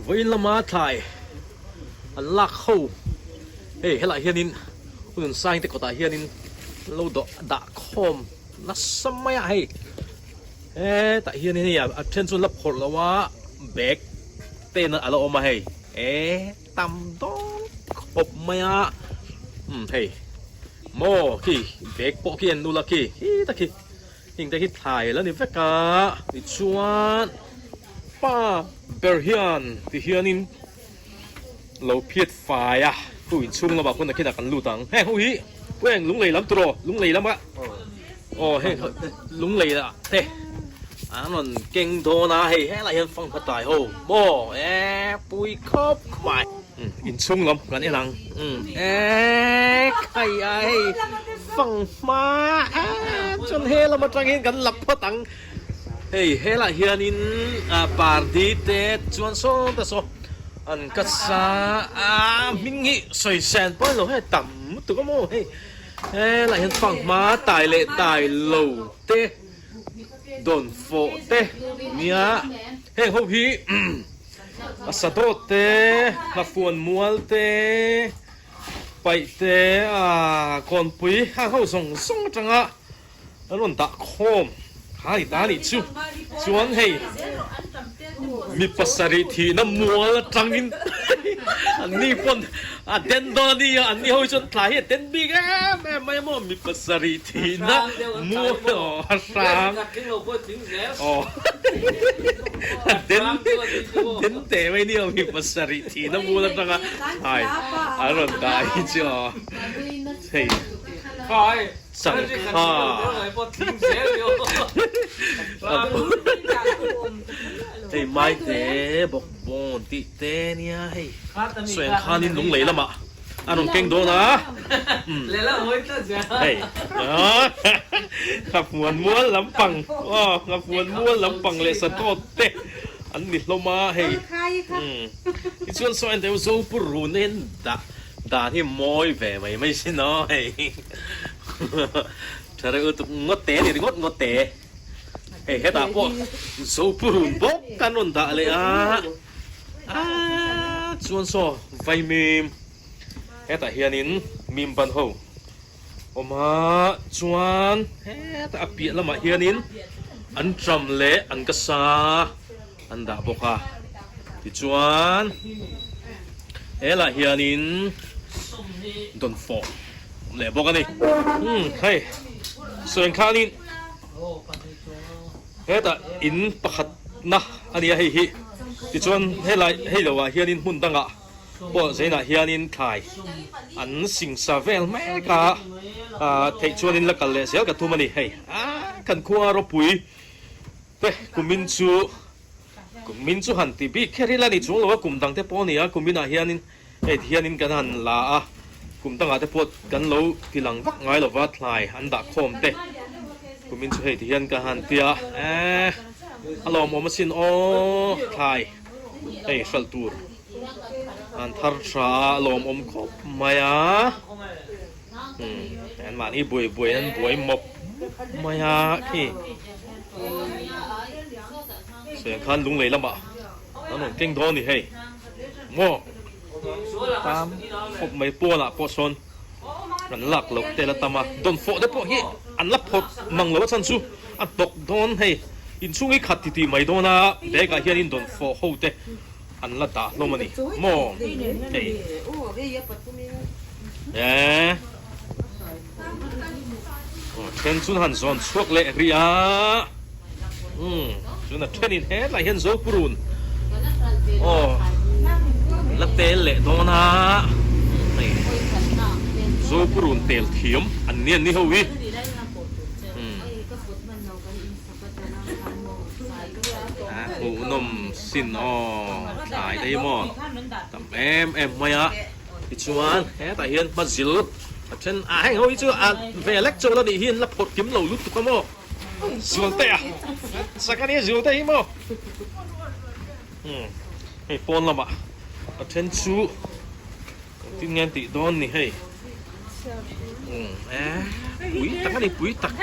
Vawiin lama thlai an lak ho hei helaiah hianin hun saing te kawtah hianin an lo dawh dah khawm nasa mai a hei hetah hianin hei a then chu an la phawrh lo a bag te in a la awm a hei eh tam dawn khawp mai a umm hei maw khi bag pawh khi an nula khi khi ta khi. Heng te hi thlai la ni vek a, tichuan pa ber hian ti hianin lo phiat fai a, khu inchhung lamah khawn nakhinah kan lut ang. Heng ho hi heng lunglei lam turaw lunglei lama aw heng lunglei ah te an rawn keng dawn a, hei helaiah hian fanghma tai ho maw e pui khawp mai. Inchhung lam kan en ang e khai a hei fanghma a chuan he lam atangin kan la phawt ang hei helaiah hianin pardi te chuan sawn te saw an ka sa a hming hi sawi sen pawh a ni lo hei tam lutuk a maw hei helaiah hian fanghma tai leh tai lo te dawnfawh te nia heng ho hi. A sadawt te, hlafuan mual te, paih te, a kawnpui hang ho zawng zawng atanga an rawn dah khawm kha a ni ta a nih chu. Chuan hei mi pasarih thihna mual atangin an ni pawn a den dawn a ni a, an ni ho hi chuan tlai hi a den bik em em mai a maw, mi pasarih thihna mual aw a hrang. Aw a den den teh mai ni aw mi pasarih thihna bul atanga thlai an rawn dah hi chu aw hei changkha hei mai te bawk bawn tih te nia hei sawi ang khanin lunglei lamah A rawn keng dawn a. Hei Nghafuan mual lampang aw Nghafuan mual lampang leh satawt te an ni hlawm a hei. Tichuan saw en teh Zopu run en dah dan hi mawi ve mai mai sin aw hei. Tha reuh lutuk ngawt te a ni ringawt ngawt te. Hei hetah pawh Zopu run bawk an rawn dah leh a. Aaa chuan saw vaimim hetah hianin mim ban ho awm a chuan hetah a piah lamah hianin an tram leh an ka sa an dah bawk a tichuan helah hianin dawnfawh awm leh bawk a ni umm hei sawi ang khanin. Hetah in pakhat na a nia hei hi tichuan helai hei lo ah hianin hmun dangah pawh zainah hianin thlai an singsa vel mek a ah theih chuanin la kal leh zel ka tum a ni hei ah kan khua ropui te kumin chu kumin chu han ti bik kher ila ni chuang lo a kum dang te pawh a ni a kuminah hianin Hei ti hianin kan han la a, kum dangah te pawh kan lo ti lang vak ngai lova thlai an dah khawm te kumin chu hei ti hian ka han ti a, eh a lawmawm asin aw thlai hei hralh tur an thar tha a, a lawmawm khawp mai a, umm anmahni buai buai an buai mawp mawp mai a khi sawi ang khan lunglei lamah an rawn keng dawn a ni hei. Maw tam khawp mai pawnah pawh sawn an lak loh te la tam a, dawnfawh te pawh hi an la phawrh mang lo a chhan chu a hnawk dawn hei inchhung hi khat titih mai dawn a bag ah hianin dawnfawh ho te an la dah hlawm a ni maw hei eh then chu han zawn chhuak leh rih a umm chuna thenin hetlai hian Zopurun aw la tel leh dawn a hei Zopurun tel thiam an ni an ni ho hi umm a hmuhnawm sin aw thlai te hi maw tam em em mai a. Tichuan hetah hian hmazil a then a heng ho hi chu a ve lek chawl a nih hi an la phawrh kim lo lutuk a maw Zualte a sak a nia Zualte hi maw umm hei pawn lamah a then chu engtin nge an tih dawn ni hei umm eh pui tak a ni pui tak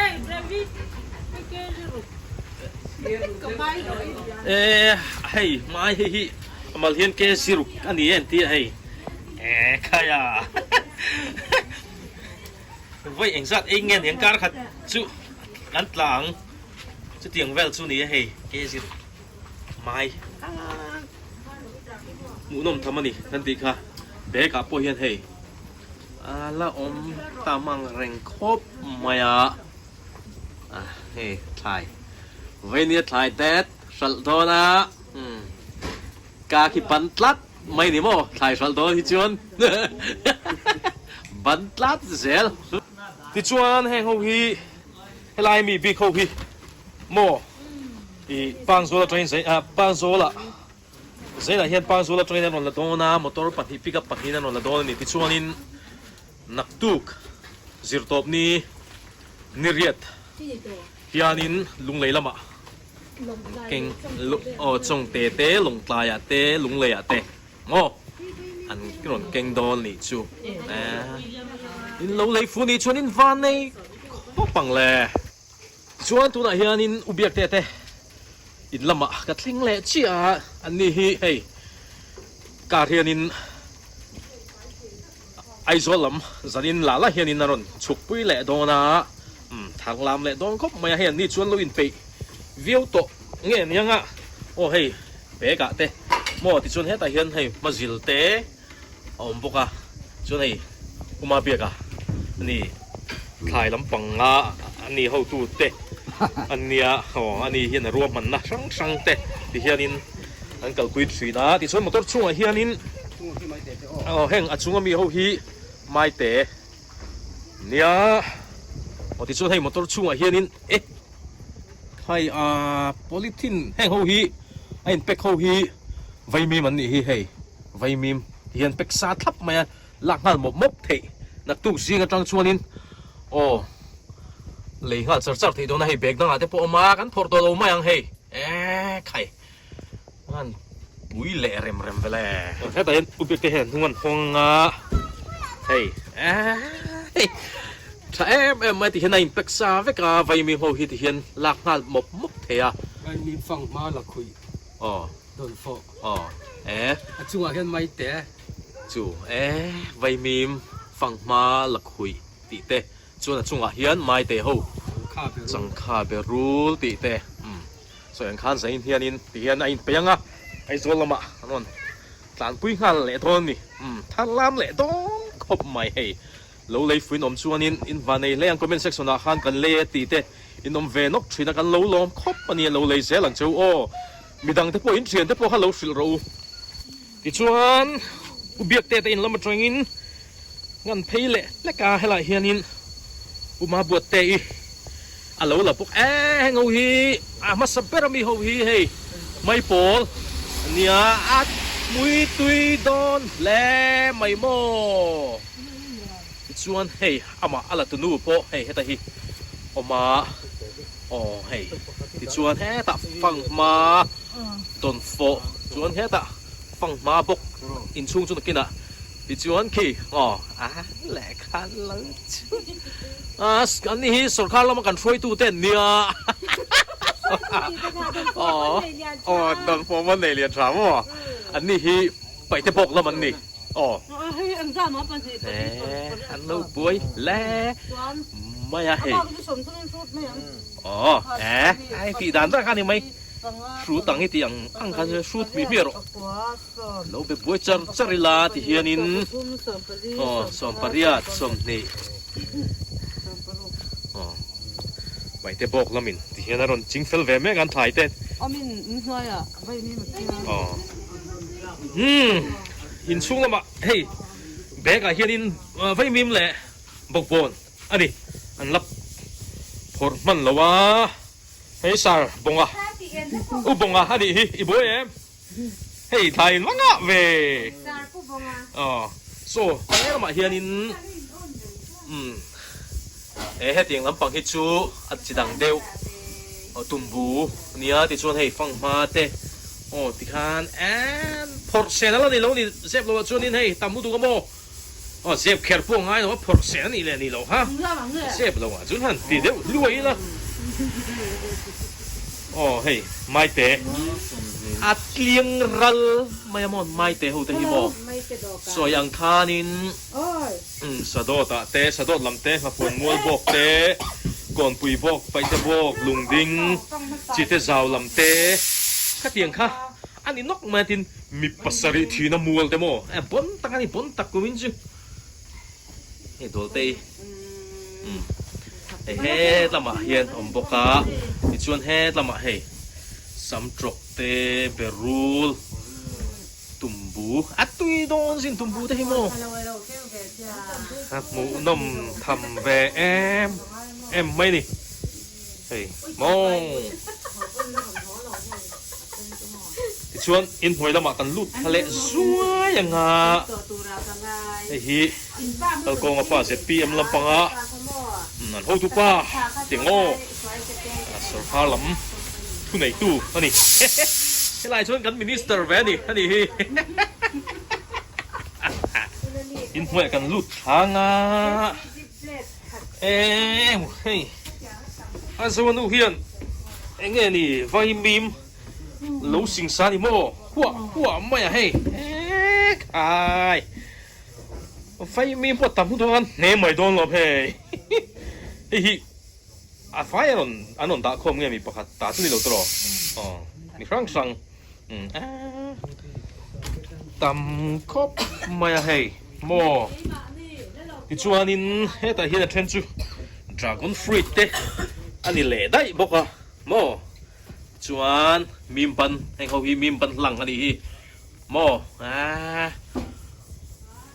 eh hei hmai hei hi. A mal hian kg ruk a ni e an ti a hei. E khai a. Vawi engzat ei nge niang kar khat chu an tla ang. Chutiang vel chu ni e hei kg ruk mai. Hmuhnawm tham a ni kan tih kha. Bag ah pawh hian hei a la awm tam ang reng khawp mai a. Hei thlai vawinia thlai tet hralh dawn a ka khi ban tlat mai ni maw thlai hralh dawn hi chuan ban tlat zel. Tichuan heng ho hi helai mi bik ho hi maw ih Pangzawl atangin zai ah Pangzawlah Zainah hian Pangzawl atangin an rawn la dawn a motor pahnih pick up pahnihin an rawn la dawn a ni tichuanin Naktuk zirtawpni niriat hianin Lunglei lamah keng aw Chawngte te Lawngtlaiah te Lungleiah te maw an rawn keng dawn nih chu in lo lei fu nih chuan in van nei khawp ang le. Tichuan tunah hianin U Biakte te in lamah ka thleng leh chiah a anni hi hei car hianin Aizawl lam zanin lah lah hianin a rawn chhukpui leh dawn a, umm thang lam leh dawn khawp mai a, hei anni chuan lo inpeih viau tawh nge aniang a, aw hei bag ah te maw tichuan hetah hian hei hmazil te a awm bawk a, chuan hei Uma biak a ani thlai lampang a ani hotu te ania aw ani hian a ruahmanna hrang hrang te ti hianin an kalpui thin a, tichuan motor chungah hianin aw heng a chunga mi ho hi maite nia aw tichuan hei motor chungah hianin e hei ah polythene heng ho hi a in pack ho hi vaimim an nih hi hei vaimim ti hian pack sa thlap mai a lak nghal mawp mawp theih naktuk zing atang chuanin aw lei nghal char char theih dawn a hei bag dangah te pawh a awm a kan phawrh tawh lo mai ang hei e khai. An pui leh rem rem vel e. Hetah hian upek te hian hnung an hawng a, hei hei tha em em mai ti hian a in pack sa vek a, vaimim ho hi ti hian lak nghal mawp mawp thei a. Vaimim fang hma la khuih aw dawn fawh aw e a chungah hian mai te chu e vaimim fang hma la khuih tih te chuan a chungah hian mai te ho changkha berul tih te umm. Sawi ang khan zain hianin ti hian a inpeih ang a, Aizawl lamah an rawn tlanpui nghal leh dawn a ni. Umm, thar lam leh dawn khawp mai hei. Lo lei fuin awm chuanin in va nei hle ang comment section ah khan kan lei e tih te in awm ve nawk thin a, kan lo lawm khawp a ni a, lo lei zel ang cheu aw. Midang te pawh in thian te pawh kha lo hrilh rawh u. Tichuan U Biakte te in lam atangin ngan phei leh hlek a, helaiah hianin U Mabuatte i a lo la bawk e, heng ho hi a hmasa ber ami ho hi hei maipawl a nia a hmui tui dawn hle mai maw. Tichuan hei amah a la tunu pawh hei heta hi awm a, aw hei tichuan hetah fanghma dawn fawh chuan hetah fanghma bawk inchhung chu nakinah tichuan khi aw a lehkha lal chu a an ni hi sorkar lama kan hruaitu te an nia aw aw dawn fawh man nei lian tha maw an ni hi paihte bawk lam an ni aw an lo buai hle mai a hei aw e ai tih dan dan kha ni mai. Hrut ang i tih ang ang khan chuan hrut hmih hmiah rawh. Lo be buai char char ila ti hianin aw 80 20 aw Paihte bawk lamin ti hian a rawn ching fel ve mek an thlai te. Aw umm inchhung lamah hei bag ah hianin vaimim leh bawkbawn a ni an la phawrh hman lo a. Hei sir Bawnga, U Bawnga a nih hi, i buai em? Hei thlai in va ngah ve. Sir Pu Bawnga. Aw, so he lamah hianin umm he hetiang lampang hi chu a chi dang deuh aw tumbu ania tichuan hei fanghma te aw tikhan emm phawrh sen a la ni lo ni zep loh ah chuanin hei tam lutuk a maw. Aw zep kher pawh ngai lo a phawrh seh a nih leh a nih loh kha zep lo ah chuan han ti deuh hluai ila aw hei maite. A tliang ral mai a maw maite ho te hi maw sawi ang khanin sadawt ah te sadawt lam te nghafuan mual bawk te kawnpui bawk paihte bawk lungding chite zau lam te khatiang kha a ni nawk mai a tin mi pasarih thina mual te maw bon tak a ni bon tak kumin chu. Hei dawlte hi umm hei hetlamah hian a awm bawk a tichuan hetlamah hei samtrawk te berul tumbu a tui dawn sin tumbu te hi maw a hmuhnawm tham ve em em mai a ni hei maw tichuan inhnuai lamah kan lut thla leh zuai ang a hei hi kalkawnga pa zpm lampanga an hotu pa Tingaw sorkar lam thuneitu a ni helai chuan kan minister ve a ni a ni hi inhnuaiah kan lut thla ang a eng hei a zoanu hian eng nge ni vaimim Lo singsa ni maw? Huah huah mai a hei. Eek ai. Vai mi pawh tam dawn an hne mai dawn lo hei. Hei hi a vai a rawn an rawn dah khawm nge mi pakhat ta chu ni lo tawh aw. Mi hrang hrang tam khawp mai a hei maw. Tichuanin hetah hian a then chu dragon fruit te a ni leh daih bawk a maw. Chuan mim ban heng ho hi mim ban hlang a nih hi maw aaa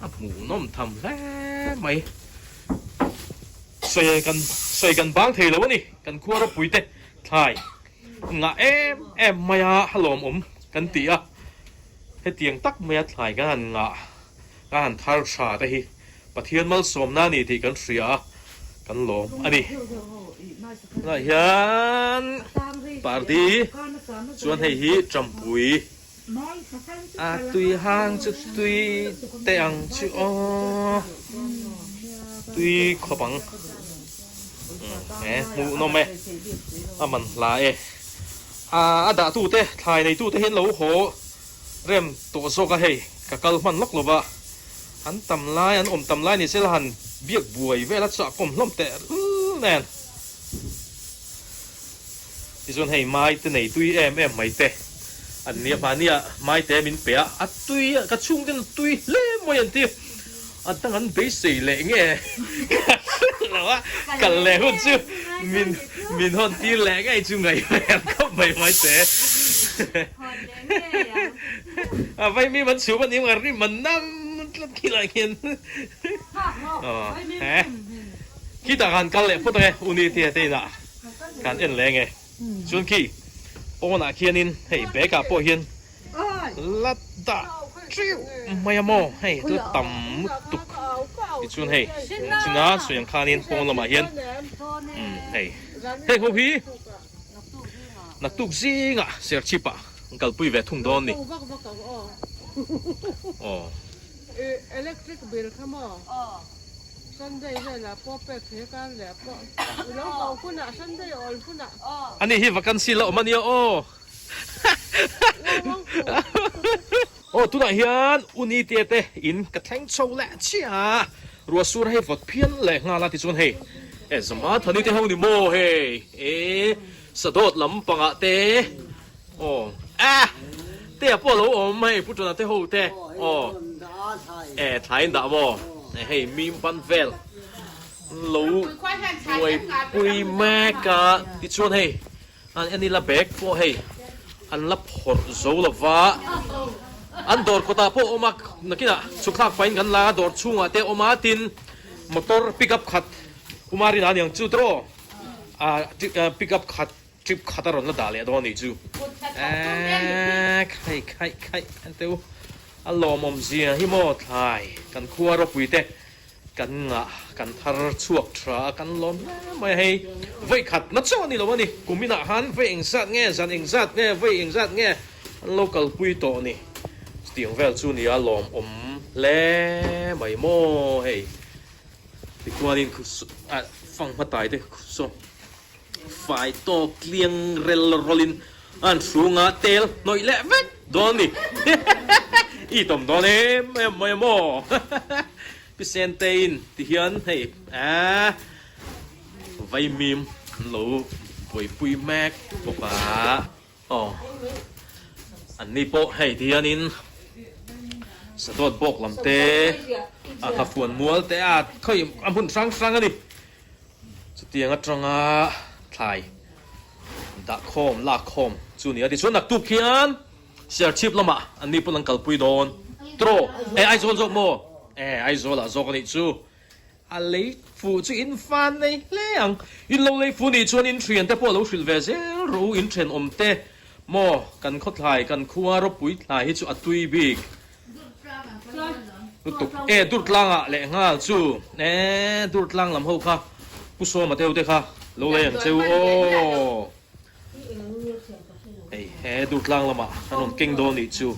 a hmuhnawm tham hle mai sawi kan sawi kan bang thei lo a ni kan khua ropui te thlai ngah em em mai a halawmawm kan ti a hetiang tak mai a thlai kan han ngah kan han thar tha te hi Pathian malsawmna a ni tih kan hria a, kan lawm a ni. Tunah hian pardi chuan hei hi Champui a tui hang chu tui teh ang chu aw tui khawp ang he hmuhnawm e a man hla e a dahtute thlai neitute hian lo haw Rem tawh zawk a hei, ka kal hman lawk lova, an tam lai, an awm tam lai ni sela han biak buai vel a chahkawm hlawm teh rul nen. Tichuan hei mai te nei tui em em mai te an nia, mahnia mai te min pe a, a tui a, ka chhungten a tui hle mawi an ti, a dang an beisei leh nge ka hre lo a, kal leh hun chu min min hawn tir leh ngei chu ngaihven khawp mai mai te. A vaimim an chhum a ni ang a rim a nam tlat khi lai khian he khitah khan kal leh phawt ang e uni te te inah kan en leh ang e chuan khi pawnah khianin hei bag ah pawh hian la dah teuh mai a maw hei la tam lutuk tichuan hei china sawi ang khanin pawn lamah hian hei heng ho hi. Naktuk zingah Serchhip ah an kalpui ve thung dawn ni. Aw. Electric bill kha maw? Sunday velah pawh pek thei a kar leh pawh i lo ko hunah Sunday awl hunah. Ani hi vacancy la awm ania aw. Aw tunah hian Uni te te in ka thleng chho leh chiah a, ruah sur hei vawt phian leh nghal a tichuan hei e Zama Thani te ho ni maw hei e Sadawt lampangah te aw eh te ah pawh a lo awm hei Pu Tuna te ho te aw e thlai in dah maw e hei mim pan vel lo buaipui mek a tichuan hei An en ila bag pawh hei an la phawrh zo lo va, an dawr kawtah pawh a awm a, nakinah chhuk thlak pahin kan la a, dawr chhungah te a awm a, tin motor pick up khat Kumar inah aniang chu tawh ah pick up khat trip khat a rawn la dah leh dawn a nih chu eee khaih khaih khaih en teh u a lawmawm zia hi maw thlai kan khua ropui te. Kan ngah kan thar chhuak tha a, kan lawm hle mai a hei. Vawi khat na chauh a ni lo a ni. Kum inah khan vawi engzat nge, zan engzat nge, vawi engzat nge an lo kalpui tawh a ni. Chutiang vel chu nia lawmawm hle mai maw hei. Tichuanin fanghma tai te saw fai tawk tliang rel rawlin. An hrunga tel hnawih leh vek dawn a ni. I tawm dawn em em mai maw? Pi Senteiin ti hian hei eh vaimim an lo buaipui mek bawk a. Aw an ni pawh hei ti hianin sadawt bawk lam te a thlafuan mual te a khawi a hmun hrang hrang a ni. Chutiang atanga thlai dah khawm lak khawm chu a ni a tichuan naktuk hian Serchhip lamah an ni pawn an kalpui dawn tiraw e Aizawl zawk maw e Aizawl ah zawk a nih chu a lei fuh chu in fan nei hle ang in lo lei fuh nih chuan in thian te pawh lo hrilh ve zel rawh u in thenawm te maw kan khawthlai kan khua ropui thlai hi chu a tui bik Lutuk e Durtlangah leh nghal chu e Durtlang lam ho kha Pu Sawma deuh te kha lo lei ang che u aw Hei he Durtlang lamah an rawn keng dawn nih chu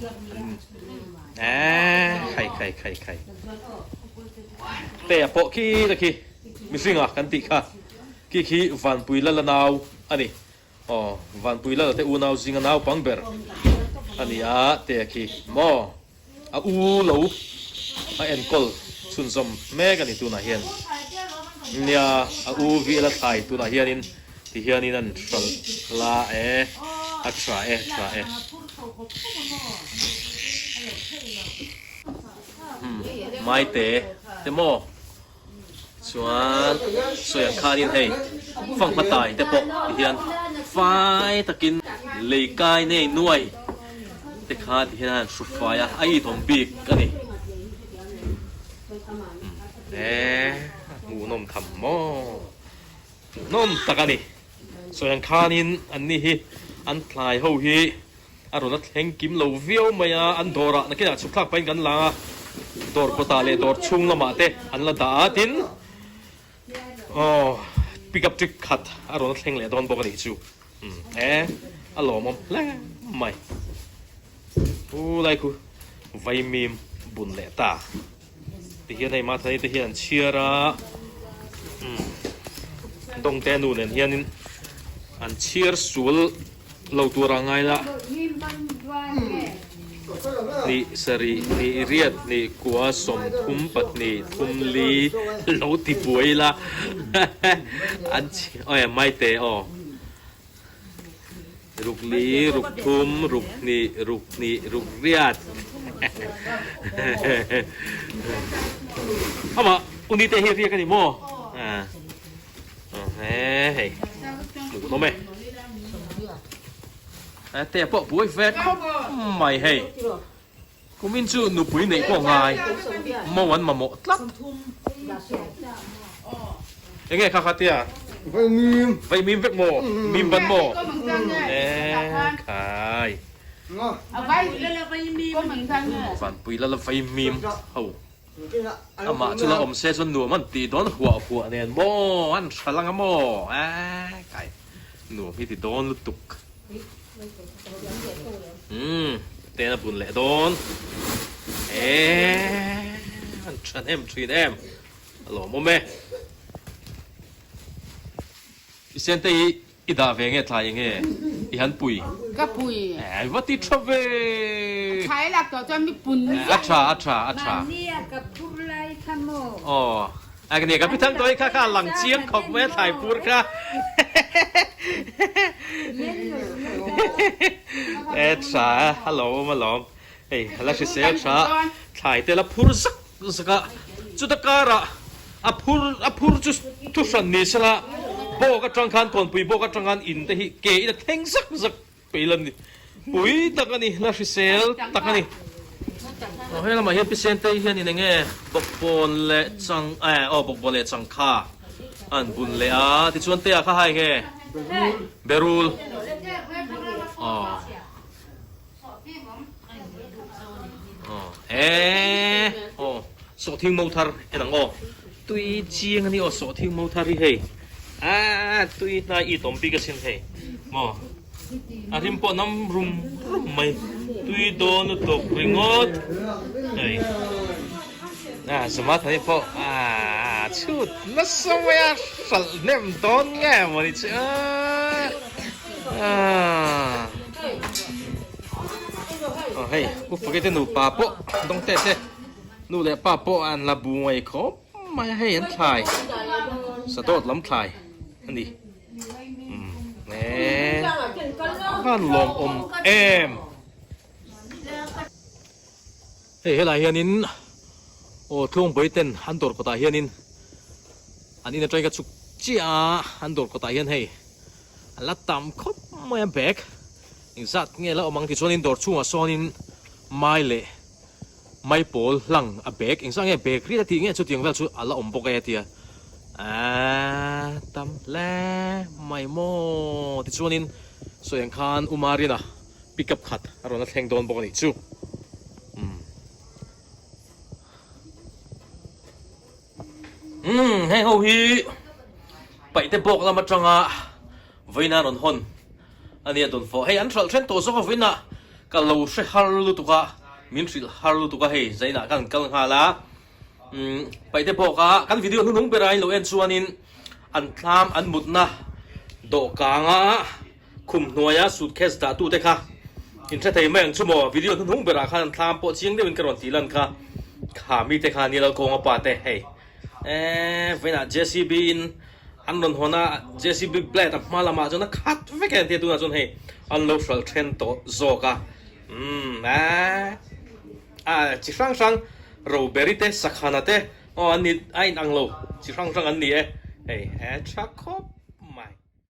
e khai khai khai khai Te a pawh khi te khi mihringa kan tih kha khi khi Vanpui Lala nau a ni. Aw, Vanpui Lal te unau zinga naupang ber a ni a, te khi maw a u lo a enkawl chhunzawm mek a ni tunah hian. Nia, a u vi la thlai tunah hianin ti hianin an hralh la e, a tha e, tha e. Hmm, Maite te maw? Chuan sawi ang khanin hei fanghma tai te pawh ti hian fai takin lei kai nei nuai te kha ti hian a han hru fai a, a itawm bik a ni. E hmuhnawm tham maw hmuhnawm tak a ni. Sawi ang khanin an ni hi an thlai ho hi A rawn a thleng kim lo viau mai a, an dawrah nakinah chhuk thlak pahin kan lang a, dawr kawtah leh dawr chhung lamah te an la dah a, tin aw pick up trip khat a rawn a thleng leh dawn bawk a nih chu, umm e a lawmawm hle mai. U lai khu vaimim bun leh ta tihian hei Mathani te hian an chhiar a, umm Dawngte nu nen hianin an chhiar sual. Lo tur a ngai la. Ni sarih, ni riat, ni kua, 30, 2, thum li lo ti buai la. An chhi aw maite aw. Ruk li, ruk thum, ruk hnih, ruk hnih, ruk riat. Amah unite hi riak a ni maw? Hei hmuhnawm e te pawh buai ve khawp mai hei kumin chu nupui neih pawh ngai mo an mamawh tlat enge kha kha tia vaimim vek maw mim ban maw e khai vanpui lala vaimim ho. Amah chu la awm se chuan nuam an tih dawn huah huah nen maw an hral anga maw eeh kai nuam hi ti dawn lutuk umm ten a bun leh dawn eeh an tha hnem thin em a lawmawm e i sente hi I dah ve nge thlai enge i han pui? Ka pui. Eh va ti tha ve. A tha e lak tawh chuan mi pun ziah. A tha a tha a tha. Mahni a ka phur lai kha maw. Aw a nia ka pi thang tawh hi kha kha a lang chiang khawp mai a thlai pur kha. E tha a lawm a lawm hei la hrisel tha thlai te la phur zak Zak a, chuta karah a phur a phur chu thu hran ni sela bawk atang khan kawnpui bawk atang khan in te hi ke in a thleng zak zak peih la ni pui tak a ni la hrisel tak a ni. Aw he lamah hian Pisente hian in enge bawkbawn leh chang eh aw bawkbawn leh changkha an bun leh a tichuan tea kha hai nge berul aw. Eee aw sawhthing mo thar en ang aw tui chiang a ni aw sawhthing mo thar hi hei aaa tui hnai it awm bik asin hei maw a rim pawh nam rum rum mai tui dawn lutuk ringawt hei a zuma thani pawh aaa chhut nasa mai a hralh hnem dawn nge maw ni chu aaa. hei Pu Fake te nupa pawh Dawngte te nu leh pa pawh an la buai khawp mai a hei an thlai sadawt lam thlai a ni umm eee a van lawmawm em. Hei helai hianin aw Tluangbawi ten an dawr kawtah hianin an in atangin ka chhuk chiah a an dawr kawtah hian hei a la tam khawp mai a bag engzat nge la awm ang tichuanin dawr chhungah sawnin mai leh mai pawl hlang a bag engzat nge bag riat a tih nge chutiang vel chu a la awm bawk e a tia aaa tam hle mai maw tichuanin sawi ang khan U Marina Pick up khat a rawn la thleng dawn bawk a nih chu. Umm. Umm heng ho hi paihte bawk lam atanga vawiin a rawn hawn a nia dawn fawh. Hei an hralh then tawh zawk a vawiin ah ka lo hre har lutuk a, min hrilh har lutuk a hei zainah khan kal nghal a. Umm paihte bawk a kan video hnunung berah in lo en chuanin an thlam an mutna dawhkanga Khum hnuaia suitcase dah tute kha in hre thei mai ang chu maw? Video hnuhnung berah khan an thlam pawh chiang deuhin ka rawn tih lan kha. Kha mite kha ni Lalkawnga pa te hei eeh vawiinah JCB in an rawn hawn a, JCB blade a hma lamah chuan a khat vek e an tia tunah chuan hei an lo hralh then tawh zawk a. Umm eeh ah chi hrang hrang Roberi te Sakhana te aw an ni a inang lo chi hrang hrang an ni e hei he tha khawp.